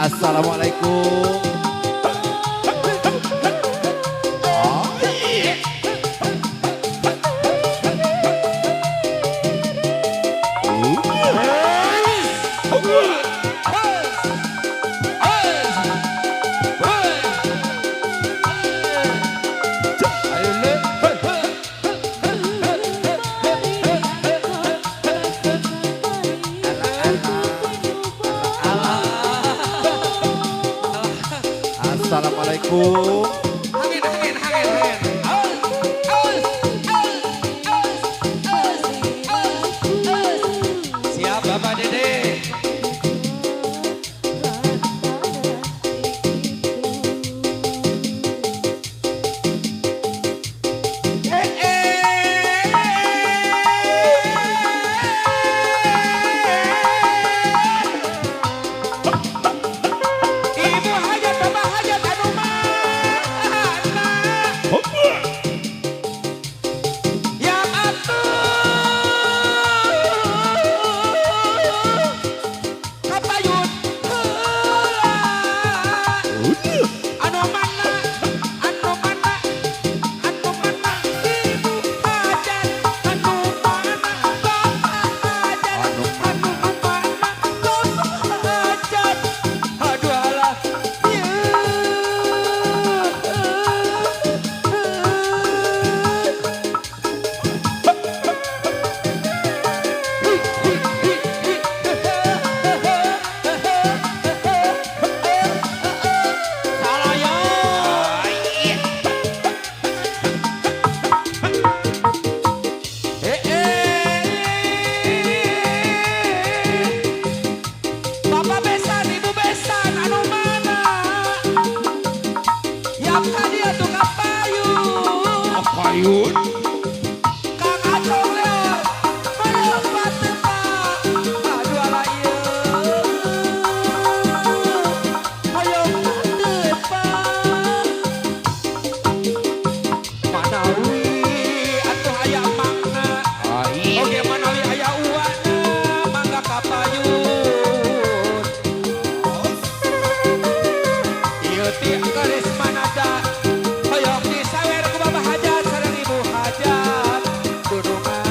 Assalamualaikum. Assalamualaikum. Angin, angin, angin, angin. Aus, aus, aus, aus, aus, aus, aus. Siap Bapak Dede. Ibu hajat, Bapak hajat, anu mana? Yang atuh kapayun heula. Anu mana? Anu mana? Anu mana? Ibu hajat, anu mana? Bapak hajat, Anu anu mana? Bapak hajat. Aduh alah. Salah ya. Eh, eh. Bapak besan, ibu besan, anu mana? Yang tadi atuh kapayun. Kapayun. Kang Acong Leo, melompat teu, Pak. Aduh alah ieu. Hoyong teu, Pak. Manawi atuh aya mangna. Oge manawi aya uana, mangga kapayun. Ieu ti garis manada hoyong disawer ku Bapak hajat sareng Ibu hajat dunungan.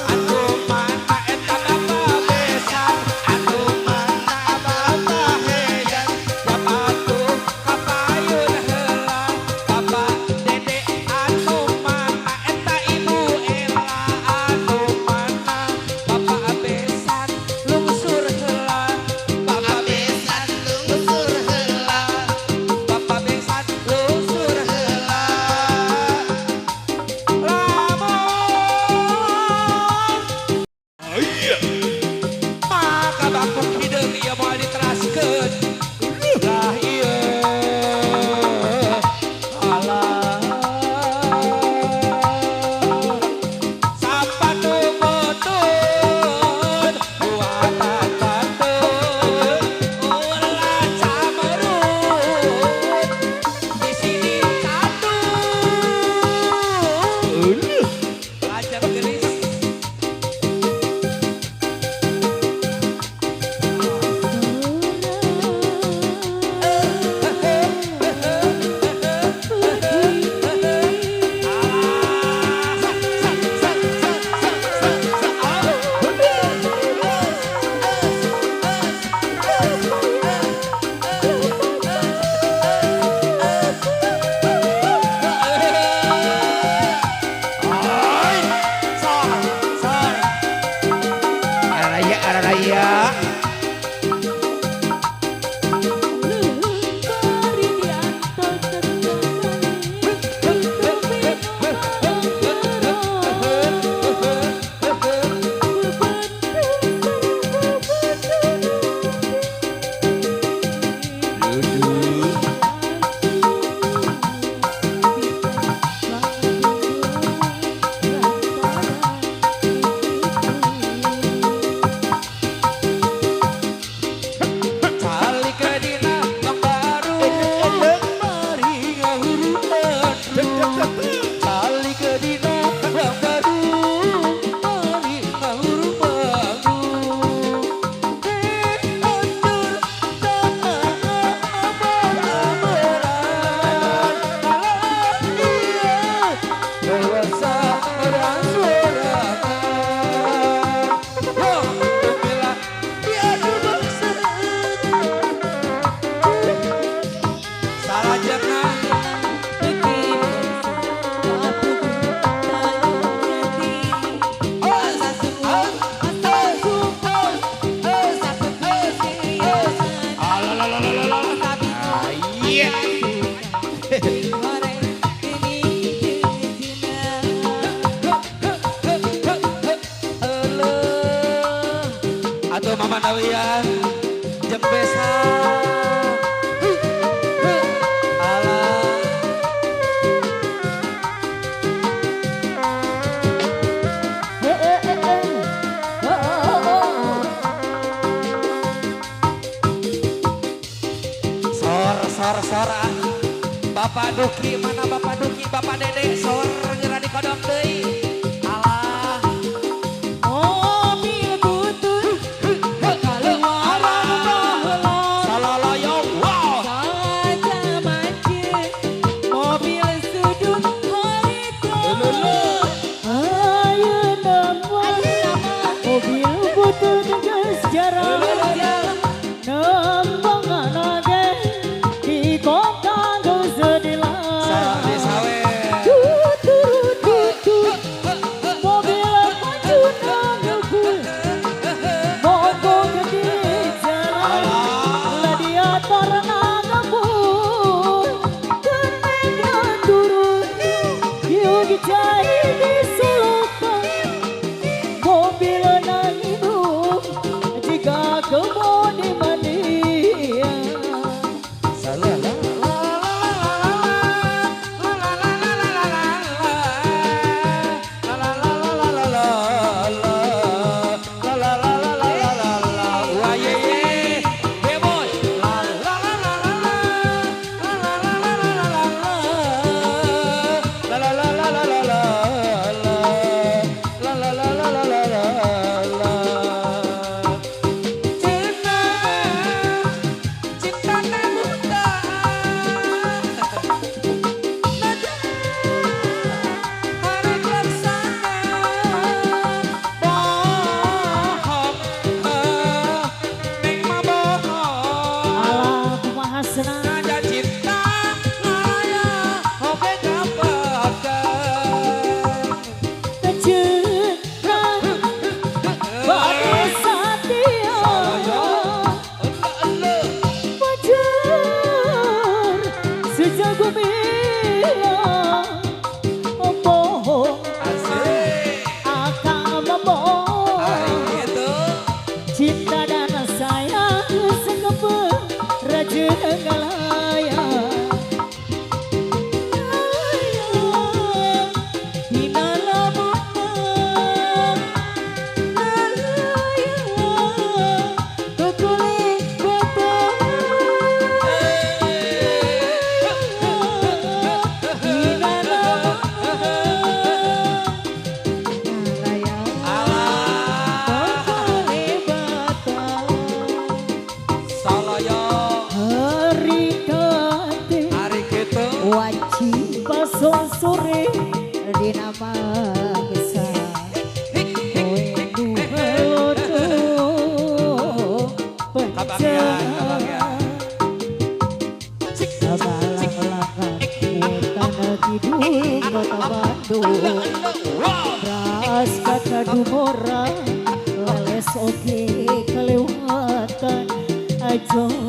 Anu mana eta Bapak besan, anu mana Bapak hejan, yap atuh kapayun heula. Bapak Dede anu mana eta Ibu Ela, anu mana Bapak besan lungsur heula. Bapak besan lungsur heula. Bapak besan lungsur heula. Lamun maka bakung hideung ieu moal diteraskeun. Lah ieu alah. Sapatu butut buatan batur ulah camerut di sini satu lajang gelis. Araya araya. Atuh Mama Nawian jeung besa. Alah. Sor sor sor ah. Bapak Duki mana Bapak Duki, Bapak Dede sor geura dikodok deui. Alah. Mobil butut keluaran baheula. Salalayo wow. Saja mancing mobil sudut harita. Ayeuna mah mobil butut geus jarang. Nembangan ge di kota geus dilarang. Sabi sawe. Tutut mobil maju ngebul. Mogok di jalan radiator ngebul. Kenekna turun diuk cai di sulukan. Mobil nangindung jika kebon di mandian. Alah kumaha senang. Kecenang bade satia wajar sejago bilang bohong akan membohong cinta dan sayang sengkepe raja ngalayang. Dina lamun ngalayang kukulik botol. Dina lamun ngalayang kukulik botol. Hari kate Waci pasol sore dina mangsa Heloto Kabagian, kabagian. Sabalang-langan wetan kidul kota Bandung. Ras kaca dumora leles oge kelewatan ajo.